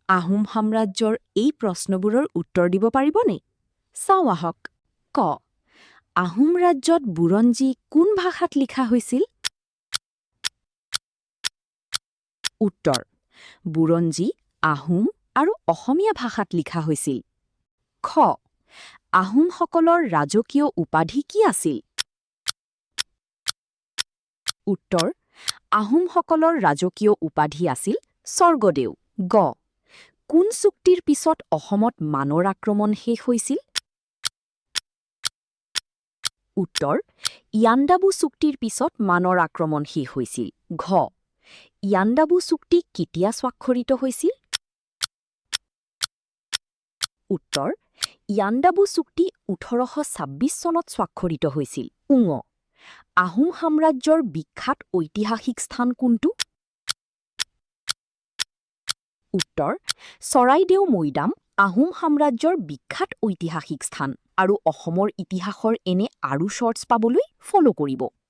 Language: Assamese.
আহোম সাম্ৰাজ্যৰ এই প্ৰশ্নবোৰৰ উত্তৰ দিব পাৰিবনে? চাওঁ আহক। ক, আহোম ৰাজ্যত বুৰঞ্জী কোন ভাষাত লিখা হৈছিল? উত্তৰ, বুৰঞ্জী আহোম আৰু অসমীয়া ভাষাত লিখা হৈছিল। খ, আহোমসকলৰ ৰাজকীয় উপাধি কি আছিল? উত্তৰ, আহোমসকলৰ ৰাজকীয় উপাধি আছিল স্বৰ্গদেউ। গ, কোন চুক্তিৰ পিছত অসমত মানৰ আক্ৰমণ শেষ হৈছিল? উত্তৰ, ইয়াণ্ডাবু চুক্তিৰ পিছত মানৰ আক্ৰমণ শেষ হৈছিল। ঘ, ইয়াণ্ডাবু চুক্তি কেতিয়া স্বাক্ষৰিত হৈছিল? উত্তৰ, ইয়াণ্ডাবু চুক্তি 1826 চনত স্বাক্ষৰিত হৈছিল। ঙ, আহোম সাম্ৰাজ্যৰ বিখ্যাত ঐতিহাসিক স্থান কোনটো? উত্তৰ, চৰাইদেউ মৈদাম আহোম সাম্ৰাজ্যৰ বিখ্যাত ঐতিহাসিক স্থান। আৰু অসমৰ ইতিহাসৰ এনে আৰু শ্বৰ্টছ পাবলৈ ফ'ল' কৰিব।